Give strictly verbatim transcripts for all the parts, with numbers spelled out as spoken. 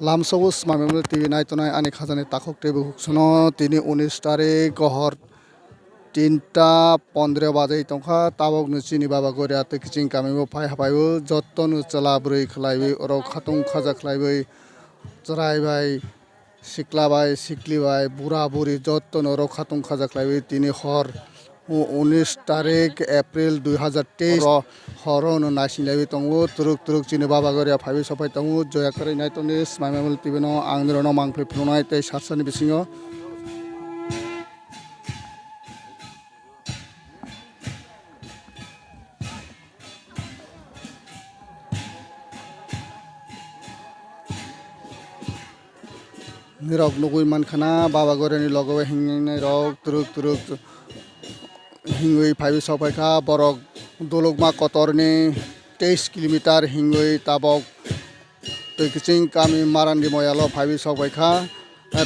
Lamsogo Swmai Mamuli T V naitonai ani khajani takhuk tei bukhuk sono tini unis tarik hor tinta pondro baje tongkha, tabokno chini baba Goria tei kiching kamio phai haphaiwi jottono chwla bwrwi khlaiwi oro khatung khaja khlaiwi chwrai bai sikla bai, sikli bai, bura buri jottono oro khatung khaja khlaiwi tini hor u-, unis tarik April dui hazar teis oro horo no naising laiwi tongo. Turuk turuk chini baba Goria phaiwi sopai tongo. Joya kwrwi naitoni Swmai Mamuli T V no ang nirokno mangpli phunuknai tei sarsani bisingo. Nirok nugwi mankha na baba Goriani logo o hingnai rok turuk turuk hingwi phaiwi sokphaikha borok dulukma kotorni teis kilometer hingwi tabok twi kiching kami Marandi moyalo phaiwi sokphaikha.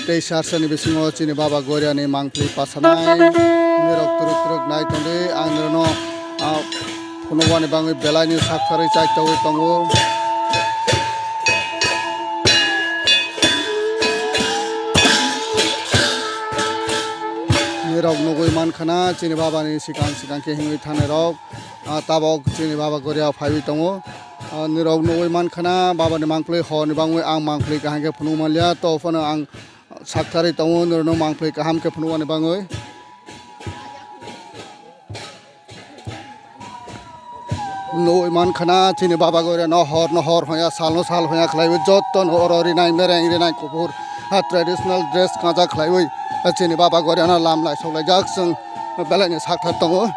Tei sarsani bisingo chini baba Goriani mangpli pasanai nirok turuk turuk nai tongdi. Ang nirokno, ah, phunukmani bagwi belaini saktharwi chaitogwi tongo. Nirok nugwi mankha na chini babani sikang sikang khe himwi thangnai rok, ah, tabok chini baba Goria phaiwi tongo. Ah, nirok nugwi mankha na babani mangpli horni bagwi ang mangpli kaham khe phunuk manliya, to phano ang saktharwi tongo nirokno mangpli kaham khe phunukmani bagwi. Nugwi mankha na chini baba Goriano hor no hor hoya, sal no sal hoya khlaiwi jotto no oro rinai mereng rinai kuphur, ah, traditional dress kaja khlaiwi, ah, chini baba Goriano lam lai sok laijak chwng belaini sakthar tongo.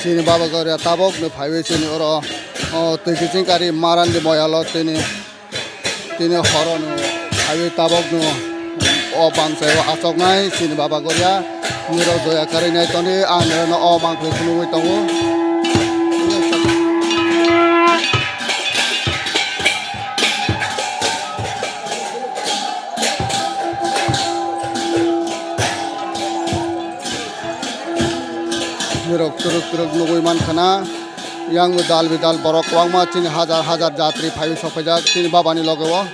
Chini baba Goria tabok no phaiwi chini oro, o, twi kiching kari Marandi moyalo tini, tini horo no phaiwi tabok no o bangsa o achoknai chini baba Goria nirok joya karwi nai toni ang nirokno o mangpli phunugwi tongo. Nirok turuk turuk nugwi mankha na, yang bo dal bidal borok kwbangma chini hajar hajar jatri phaiwi sokphaijak chini babani loge o.